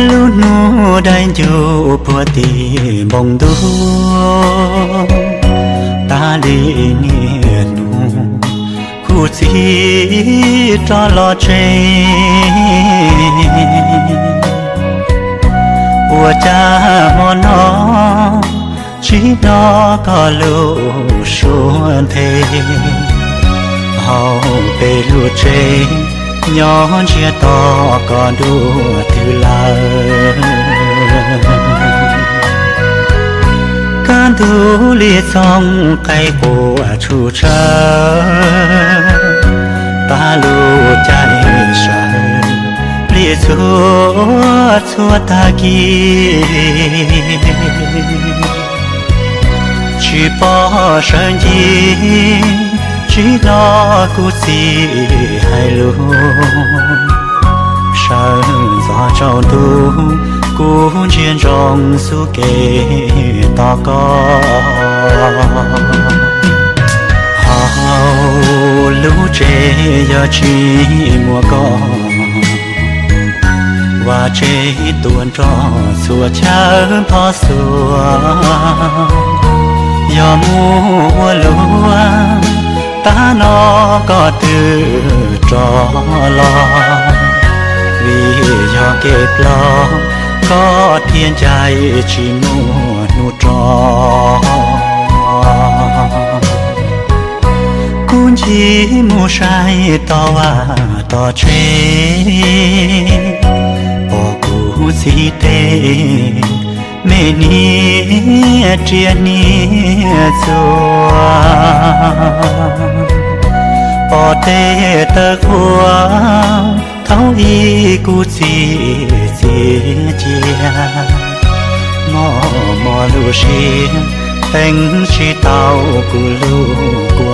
Lub hnub dai ncuj puag tim npoo ntuj, tas li niaj hnub kuv txiv rov los tsev. Ua cas hmo no tsis hnov koj lub suab nthe, hauv peb lub tsev nyob ntsiag to koj dua twg lawm. Kaj ntug li txooj qaib quaj tshum tshawv, tas lub caij sawv li txhua txhua tag kis. Tsis pom sawv ncig, tsis hnov kuv txiv hais lus, sawv ntxov tsaus ntuj kuv ntsia ntsoov xub kev tos koj. Hauv lub tsev yog tsis muaj koj, vaj tsev tuaj nrog txhua chaw npog xuas, yog mus ua luam, tab no koj twb rov los. Vim yog kev ploj, koj thiaj ncaim tsis muaj hnub rov. Kuv ncig mus saib tau vaj tau tsev, pom kuv txiv tej me niag riam niam txuas, pom tej taw qhua thaum ub kuv txiv txiav cia, mos mos lub siab teev tsis tau kuv lub kua